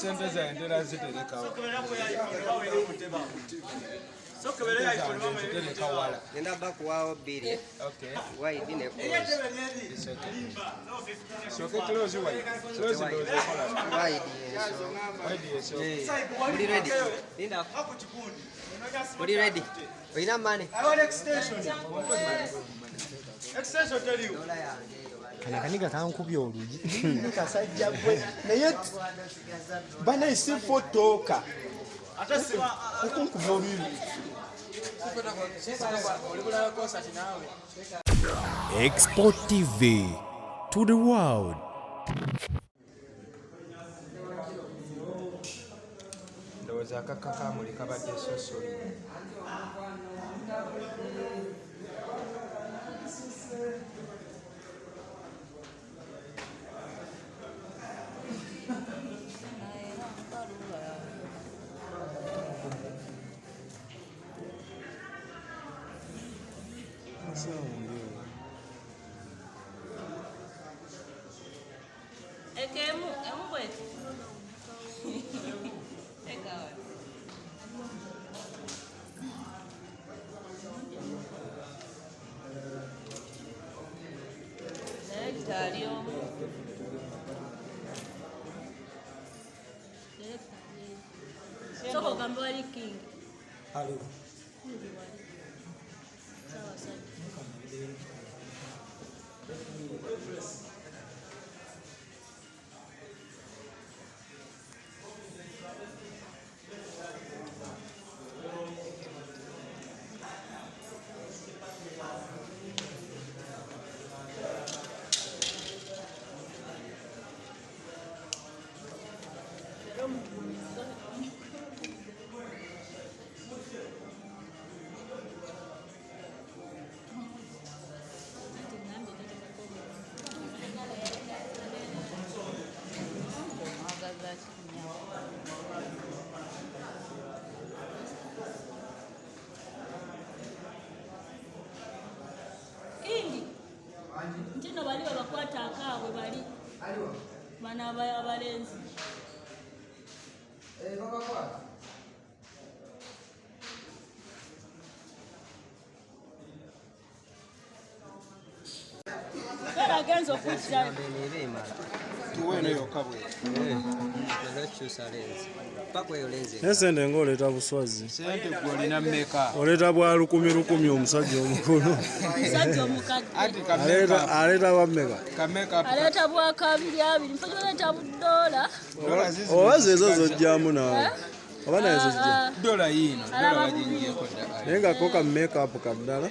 Sente zange ntera ziterekawo. Zitereka wala. Ngenda bakuwaawo bbiri. Okay. Wide ne close. It's okay. Soke close wide. Close ndowooza ekola. Wide yeso. Wide yeso. Muli ready? Linda. Muli ready? Olina money? Dola yange eyo. Kana kaniga kankubye olugi. Kasajja gwe naye banaye si fotooka okunkuba oluyi. Export TV to the world. Ndowooza akakka kamuli kabadde sosoli. Eke emu, emu bweti. Eka wa. Direkita ali omu. Direkita ali. Sooka ogambe wali king. Aliwo. King wali. Sawa sawa. Anti ngambye tateekako omwagaza kinya. Kingi nti nno bali babakwata akaabwe bali bano abalenzi. Era agenza okuyitira Eno eba emala. Tuwe eno yokka bwe. Nagakyusa lenzi. Pako eyo lenzi. Naye sente ng'oleeta buswazi. Sente gwe olina mmeka? Oleeta bwa lukumi lukumi omusajja omukulu. Omusajja omukadde. Anti ka Aleeta makeup. aleeta bwa mmeka? Ka makeup. Aleeta bwa kabiri abiri, mpozzi baleeta budoola. Dola zizi. Oba zezo zojjamu naawe. Oba naye zojja. Dola yiino. Dola Alaba bagingyeko dda. Naye nga ko ka makeup ka ddala.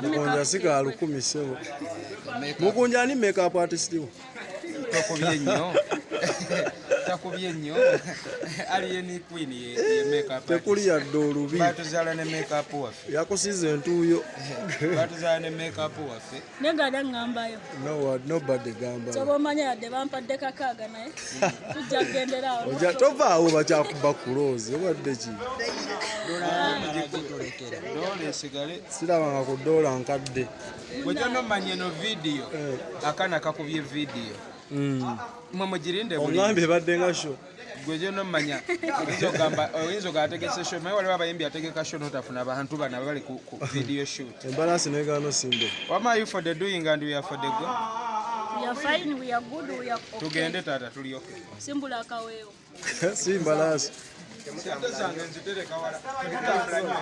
Mukunja si ka lukumi ssebo. Mukunja ani makeup artist wo? Tokubye nnyo. Takubye nnyo. Alien Queen ye makeup artist. Tekuli yadde olubi. Batuzaala ne makeup waffe. Yakusiza entuuyo. Batuzaala ne makeup waffe. Naye nga naŋŋambayo. No word, nobody gamba. Kyoba omanya yadde bampadde kakaaga naye tujja kugendera awo. Ojja tovaawo bakyakuba kuloozi obadde ki? Dola esigale. Sirabanga ku ddoola nkadde. Gwe gy'onomanya eno vidiyo. Akaana kakubye vidiyo. Mwe mugirinde buli. Oŋŋambye ebadde nga show. Gwe gy'onomanya oyinza ogamba ategese show naye waliwo abayimbi ategeka show n'otafuna bantu bano abali ku video shoot. Embalaasi n'egaana osimba. Wama are you for the doing and we are for the go? We are fine, we are good, we are okay. Tugende taata tuli okay. Simbula akaweewo. Si mbalaasi. Sente zange nzitereka wala. Tetutambula nnyo.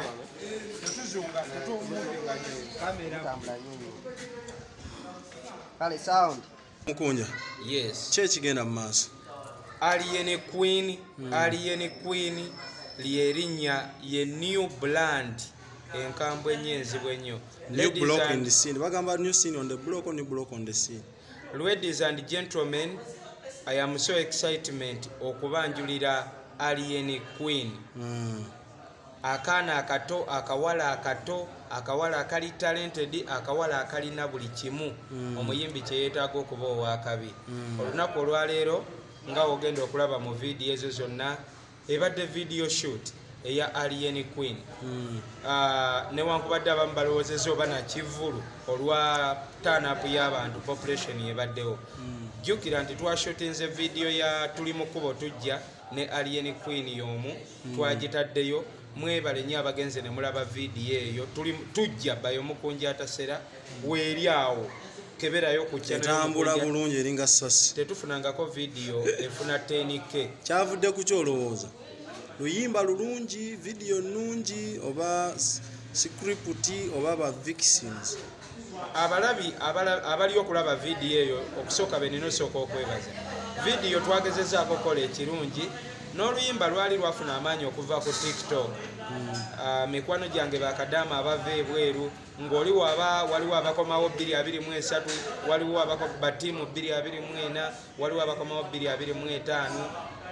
Tetuzunga, tetumunga nnyo. Kamera. Kale sound. Mukunja. Yes. Ki ekigenda mu maaso? Alien Queen, Alien Queen lyerinnya ye new brand enkambwe ennyo enzibu ennyo. New Ladies block and in the scene. Bagamba new scene on the block or new block on the scene. Ladies and gentlemen, I am so excitement okubanjulira Alien Queen. Akaana akato, akawala akato, akawala akali talented, akawala akalina buli kimu omuyimbi kyeyeetaaga okuba owakabi. Olunaku olwaleero nga ogenda okulaba mu vidiyo ezo zonna, ebadde video shoot eya Alien Queen. Newankubadde abamu balowoozezza oba nakivvulu olwa turn-up y'abantu, population ebaddewo. Jjukira nti twashutinze vidiyo ya Tuli mu Kkubo Tujja ne Alien Queen y'omu. Twagitaddeyo. Mwebale nnyo abagenze ne mulaba vidiyo eyo. Tuli Tujja by Omukunja Atasera weeri awo, keberayo ku channel Etambula y'Omukunja. bulungi, eringa sasi. Tetufunangako vidiyo efuna 10K. Kyavudde ku kyolowooza? Luyimba lulungi, vidiyo nnungi, oba script, oba ba vixens? Abalabi abali okulaba vidiyo eyo, okusooka benina osooka okwebaza. Vidiyo twagezezaako okukola ekirungi, n'oluyimba lwali lwafuna amaanyi okuva ku TikTok. Mikwano gyange bakadaama abava ebweru, ng'oli waba waliwo abakomawo 2023, waliwo batiimu 2024, waliwo abakomawo 2025.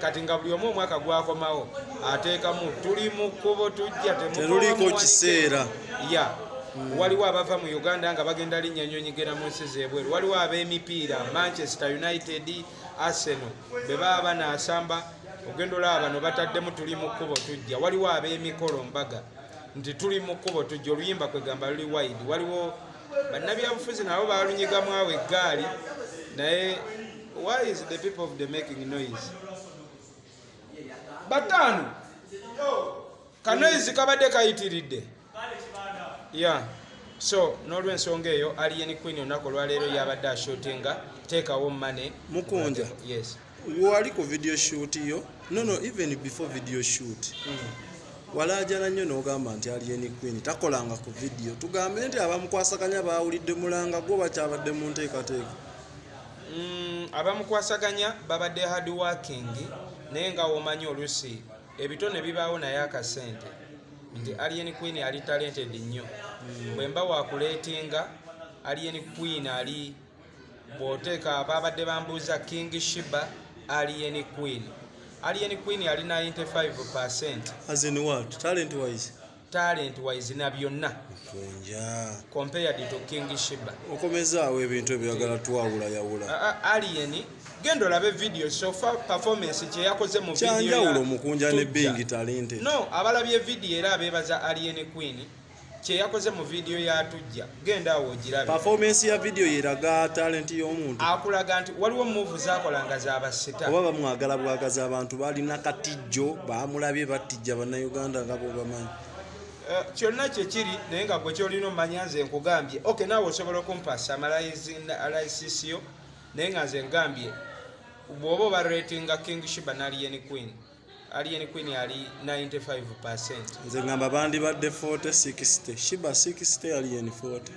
Kati nga buli omu omwaka gwakomawo ateekamu Tuli mu Kkubo Tujja. Teruliiko kiseera. Ya, waliwo abava mu Uganda nga bagenda linnya nyonyi genda mu nsi zebweru. Waliwo ab'emipiira, Manchester United, Arsenal, bwe baba banaasamba ogenda olaba bano bataddemu Tuli mu Kkubo Tujja. Waliwo ab'emikolo, mbaga, nti Tuli mu Kkubo Tujja. Oluyimba kwegamba luli wide. Waliwo bannabyabufuzi nabo balunyigamu awo eggaali. Naye why is the people of the making noise? Bataano kanoise kabadde kayitiridde. Ya, so n'olwensonga eyo, Alien Queen olunaku olwaleero yabadde ashootinga Teekawo Money. Mukunja. Yes. Wali ku video shoot yo? No, even before video shoot, walaajana nnyo n'ogamba nti Alien Queen takolanga ku video. Tugambe nti abamukwasaganya baawulidde mulanga gwo, bakyabadde mu nteekateeka? Abamukwasaganya babadde hard working, naye nga womanyi olusi ebitone bibaawo, naye akasente nti Alien Queen ali talented nnyo. Bwe mba wakuleetinga Alien Queen ali bw'oteeka, babadde bambuuza King Sheebah, Alien Queen, Alien Queen ali 95. As in what? Talent wise? Talent wise na byonna. Mukunja. Compared to King Sheebah. Okomezaawo ebintu ebyagala twawulayawula. Alien, genda olabe video so far, performance kyeyakoze mu video Kyanjawulo, Mukunja, ne Tujja. being talented. No, abalabye video era abeebaza Alien Queen kyeyakoze mu video ya Tujja. Genda awo ogirabe. Performance ya video yeraga talent y'omuntu? Akulaga nti waliwo move zakola nga zabasita. Oba bamwagala bwagaza? Abantu balina katijjo, bamulabye batijja Bannayuganda nga bobamanyi. Kyonna kyekiri, naye nga gwe kyolina omanya, nze nkugambye, ok, naawe osobola okumpa analysis yo, naye nga nze ngambye bw'oba oba ratinga King Sheebah ne Alien Queen, Alien Queen ali 95. Nze ngamba bandibadde 40 60, Sheebah 60, Alien 40.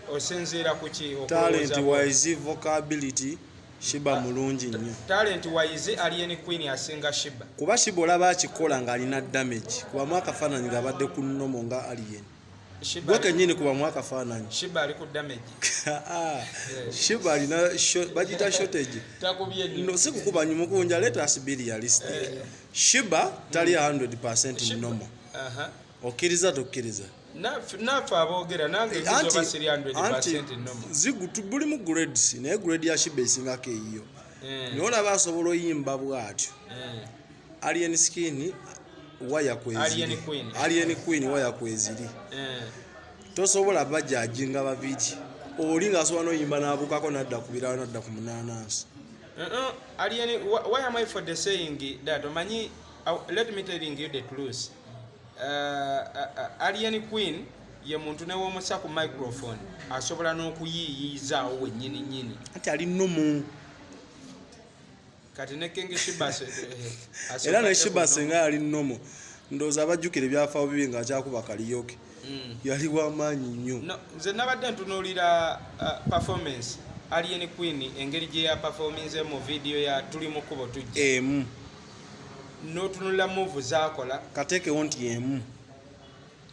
Osinziira ku ki? Talent Okulowooza? wise, vocability, Sheebah mulungi nnyo. Talent wise Alien Queen asinga Sheebah. Kuba Sheebah olaba akikola ng'alina damage. Kubamu akafaananyi ng'abadde ku normal nga Alien. Sheebah Gwe kennyini kubamu akafaananyi. Sheebah ali ku damage. Sheebah alina bagiyita shortage. Takubye nnyo. No, si kukuba. Mukunja, let us be realistic. Sheebah tali 100 normal. Okkiriza tokkiriza? Naffe aboogera nange nziza oba siri 100 normal. Bulimu grades, naye grade ya Sheebah esingako eyiyo. Naye olaba asobola oyimba bw'atyo. Alien Skin waya kweziri. Alien Queen. Alien Queen waya kweziri. Tosobola bajajinga babiri. Oli ng'asobola n'oyimba n'abukako n'adda ku birala, n'adda ku munaanansi. Alien, why am I for the saying that? Omanyi, let me telling you the truth. Alien Queen ye muntu newomusa ku microphone asobola n'okuyiiyizaawo wennyini nnyini. Anti ali normal. Kati ne King Sheebah Era ne Sheebah singa yali normal, ndowooza abajjukira ebyafaawo bibi ng'akyakuba karaoke, yali w'amaanyi nnyo. No, nze nabadde ntunuulira performance Alien Queen, engeri gye yaperforminze mu video ya Tuli mu Kkubo Tujja. Emu. N'otunulira move zakola. Kateekewo nti emu,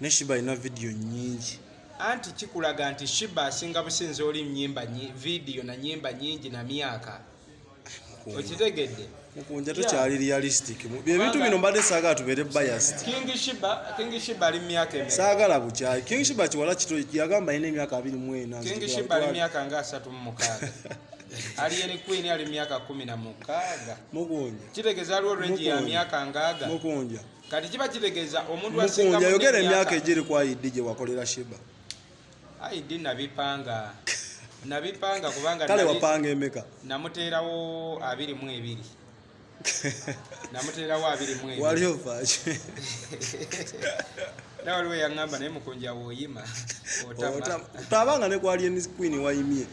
ne Sheebah alina vidiyo nnyingi. Anti kikulaga nti Sheebah asinga businzi oli nyimba video na nyimba nyingi na myaka. Okitegedde? Mukunja tokyali realistic. Ebintu bino mbadde saagala tubeere biased. King Shiba ali mu myaka emeka? Saagala bukyayi. King Shiba kiwala kito, yagamba alina emyaka 24. King Shiba ali mu myaka nga 36. Alien Queen ali mu myaka 16. Mukunja. Kitegeeza aliwo range ya Mukunja. myaka ngaaga. Mukunja. Kati kiba kitegeeza omuntu asinga Mukunja, munne yogera emyaka egiri ku ID gye wakolera Shiba. ID nabipanga. Nabipanga kubanga Kale wapanga emeka? Namuteerawo 22. Namuteerawo 22. Wali ofaaki? Era waliwo yaŋŋamba naye Mukunja w'oyima otama. Tabanga ne ku Alien Queen wayimye.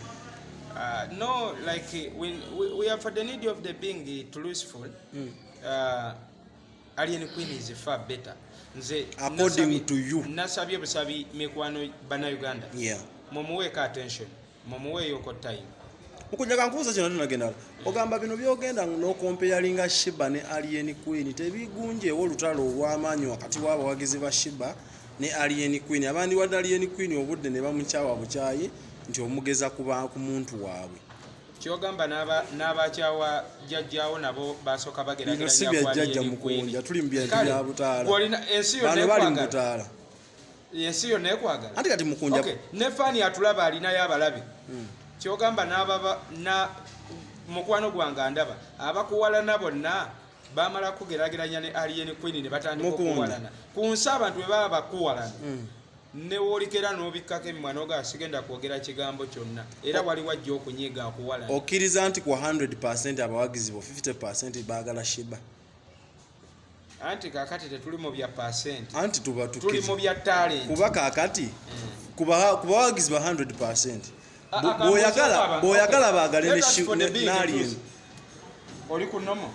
No, like when we are for the need of the being truthful, Alien Queen is far better. Nze According to you. Nasabye busabi mikwano bannayuganda. Mumuweeko attention, mumuweeyoko time. Mukunja, kankubuuza kino tunagenda. Ogamba bino byogenda n'ocomparinga Shiba ne Alien Queen tebigunjeewo olutalo olw'amaanyi wakati w'abawagizi ba Shiba ne Alien Queen? Abandi wadde Alien Queen obudde ne bamukyawa bukyayi nti omugeza ku muntu waabwe. Kyogamba n'abakyawa jjajjaawo nabo basooka Bino si bageraageranya bya ku jjajja Alien Queen. Mukunja, tuli mu bintu Kale, bya butaala. gw'olina ensi yonna Bano bali mu ekwagala. butaala. Ensi yonna ekwagala. Anti kati Mukunja Okay, ne faani atulaba alinayo abalabe. Kyogamba n'ababa na mukwano gwange andaba abakuwalana bonna bamala kugeraageranya ne Alien Queen ne batandika Mukunja. okuwalana. Ku nsi abantu bwe baba bakuwalana ne woolikera n'obikkako emimwa n'ogamba sigenda kwogera kigambo kyonna, era waliwo ajja okunyiiga akuwalana. Okkiriza nti ku 100% abawagizi bo, 50% baagala Shiba? Anti kaakati tetuli mu bya pasenti. Anti tuba Tuli tukkiriza mu bya talent. Kuba kaakati ku bawagizi ba 100%, Ah, ah, bw'oyagala okay. baagale Let us for the being ne Alien. truth. Oli ku normal?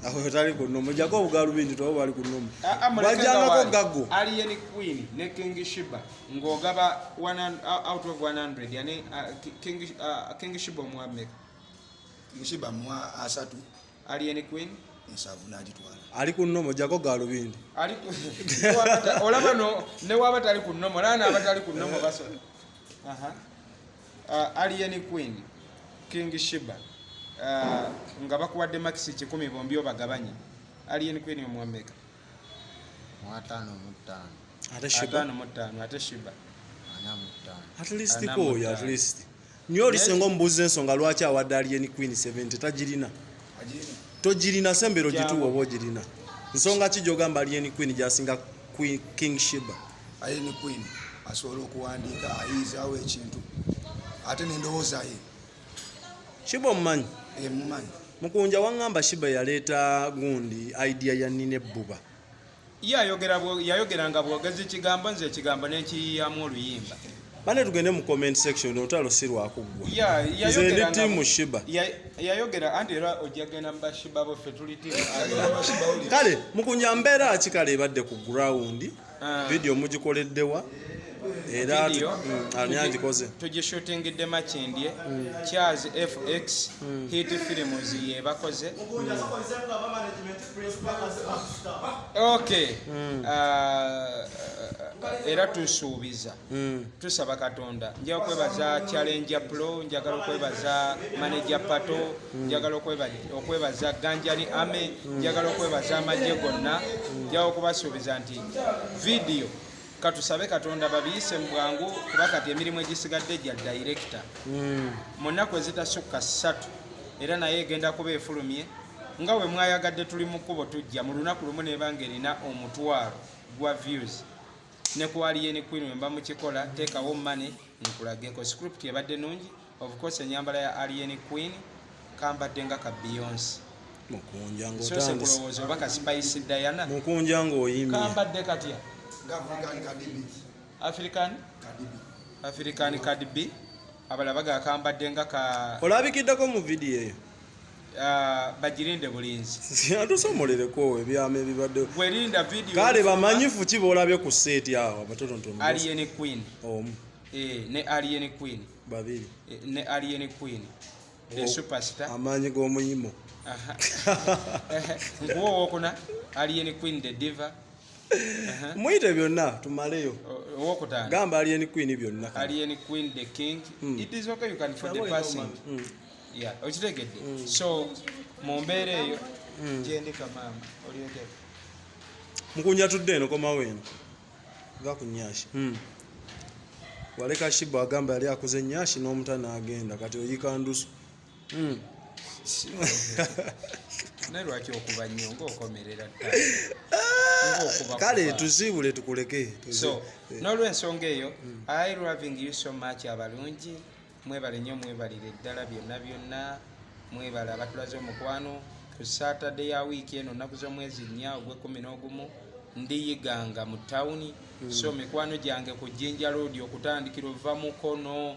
Awo tali ku normal, jako obugalubindi twabo bali ku normal. Ah, ah, muleke nga Bajjangako waali. gaggo. Alien Queen ne King Shiba ng'ogaba 100 out of 100, yani King Shiba omuwa mmeka? Shiba muwa 30. Alien Queen? 70 n'agitwala. Ali ku normal, jako galubindi. Ali olaba no ne waba tali ku normal, olaba n'abatali ku normal basobola. Aha. Alien Queen, King Shiba, nga bakuwadde marks 100 bombi obagabanye, Alien Queen omuwa mmeka? Mu 55. Ate Shiba? 55. Ate Shiba? 45. At least Ana ko oyo mu at ttaano. least niye olisenga omubuuza ensonga lwaki awadde Alien Queen 70, tagirina. Agirina. Togirina, sembero. Jangu. Gituwa oba ogirina, nsonga ki gyogamba Alien Queen gyasinga King Shiba? Alien Queen asobola okuwandiika, ayiyizaawo ekintu ate n'endowooza ye. Shiba omumanyi? Emumanyi. Mukunja, waŋŋamba Shiba yaleeta gundi idea ya nina ebbuba. Ye yayogeranga bwogezi kigambo, nze ekigambo nenkiyiyamu oluyimba. Bane, tugende mu comment section, olutalo si lwakuggwa. Ya, Nze ndi yayogeranga- team Shiba. Yayogera anti era ojja genda mu bashiba boffe, tuli team. Kale Mukunja, mbeera ki kale ebadde ku ground? Ah. Video mugikoleddewa era? Video, Ani agikoze? Tugishootingidde Makindye, Charles FX Hit Films yebakoze. Okay. Ah, era tusuubiza, tusaba Katonda. Njagala okwebaza Challenger Pro, njagala okwebaza manager Pato, njagala okwebaza Ganjani Ame, njagala okwebaza amagye gonna. Njagala okubasuubiza nti vidiyo katusabe Katonda babiyise mu bwangu, kuba kati emirimu egisigadde gya director. Mu nnaku ezitasukka 3 era naye egenda kuba efulumye nga we mwayagadde. Tuli mu kkubo, tujja mu lunaku lumu nebanga erina 10,000 gwa views. Ne ku Alien Queen wemba mukikola, teekawo money nkulageko script ebadde nungi. Of course enyambala ya Alien Queen kambadde nga ka Beyonce. Mukunja, Soose ng'otandise. kulowooza oba ka Spice Diana. Mukunja, ng'oyimye. Kambadde katya? Nga African Cardi B. African Cardi B. African Cardi B. Abalala baga kambadde nga ka Olabikiddeko mu vidiyo eyo? Ah, bagirinde bulinzi. Atusomolereko ebyama ebibaddewo. Gwerinda video. Kale bamanyifu ki boolabye ku set awo abatonotono? Alien Queen. Omu. Eh, ne Alien Queen. Babiri. Eh, ne Alien Queen the Oh, superstar. Amaanyi g'omuyimo. Aha. Nkuwa owokuna, Alien Queen the diva. Aha. Muyite byonna tumaleyo. Owokutaano. Gamba Alien Queen byonna. Alien Queen the king. It is okay, you can for the passing. Yeah, okitegedde. So mu mbeera eyo gyendika maama olyogera. Mukunja tudde eno, komawo eno, va ku nyashi. Waleka Shiba agamba yali akuze nyashi n'omuta n'agenda, kati oyiika ndusu. Naye lwaki okuba nnyo ng'okomerera ddala? Ng'okuba Kale kuba. tusiibule tukuleke. So n'olwensonga eyo, I loving you so much. Abalungi mwebale nnyo, mwebalire ddala byonna byonna, mwebale abatulaze omukwano. Ku Saturday ya wiiki eno, nnaku z'omwezi 4 ogw'e11, ndiyiganga mu tawuni. So mikwano gyange ku Jinja Road, okutandikira ova Mukono,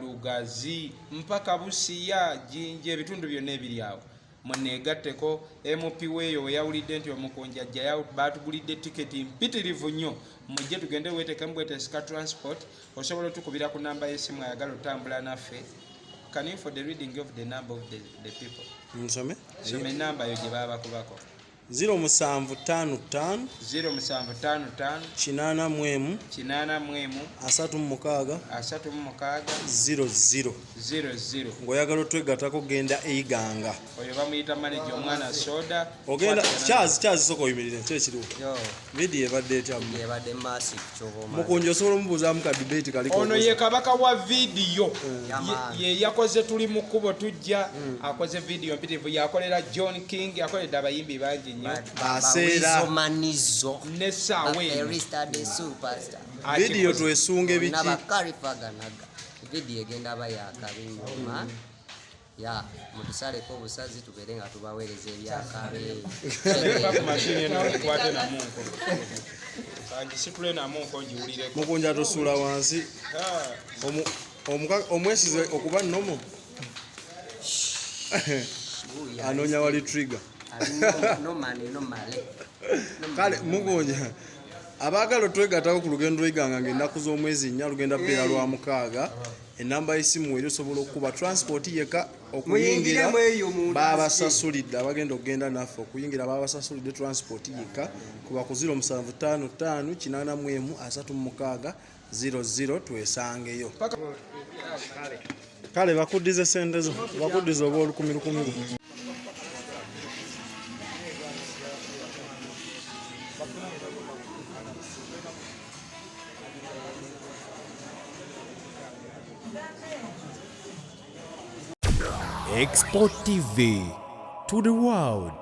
Lugazi mpaka Busiya, Jinja, ebitundu byonna ebiri awo, mweneegatteko. MP weeyo we yawulidde nti omukunja ajja, batugulidde tiketi mpitirivu nnyo. Mujje tugende, weetekemu bwetesika transport. Osobola otukubira ku namba y'essimu ayagala otambula naffe. Can you for the reading of the number of the people? Nsome. Soma enamba yo gye baba bakubako. 0755 0755 81 81 36 36 00. 00. Ng'oyagala otwegattako, genda Eiganga. Oyo bamuyita manager omwana soda. Ogenda kyazi kyazi, soka oyimirire, ki ekiriwo? Yo, Vidiyo ebadde etya? Ebadde massive kyoba omanyi. Mukunja osobola omubuuzaamu ka debate kaliko? Ono ye kabaka wa vidiyo. Yamaani. Ye yakoze Tuli mu kkubo tujja, akoze vidiyo mpitirivu, yakolera John King, yakoledde abayimbi bangi nnyo. Baseera. Bawizomanizo. N'essaawa eno Barista the superstar. Vidiyo twesunge biki? Nabakalifaganaga. Vidiyo egenda ba yakabi nnyo. Ya, mutusaleko obusazi tubeere nga tubaweereza ebyakabi. Va ku mashini eno ekwate namunko, kangisitule namunko ngiwulireko. Mukunja tosuula wansi. Ah, Omwesize okuba nnomo anoonya wali trigger. Nomani nomale. Kale mukunja, abaagala otwegattako ku lugendo lw'Eiganga ng'ennaku z'omwezi 4 lugenda kubeera lwa mukaaga, enamba y'essimu eri osobola okukuba. Transport yeka okuyingira Muyingiremu eyo munda. babasasulidde. Abagenda okugenda naffe okuyingira babasasulidde transport yeka. Kuba ku 0755 81 36 00, twesangeyo. Kale bakuddize sente zo, bakuddize oba olukumi lukumi lwo. Export TV to the world.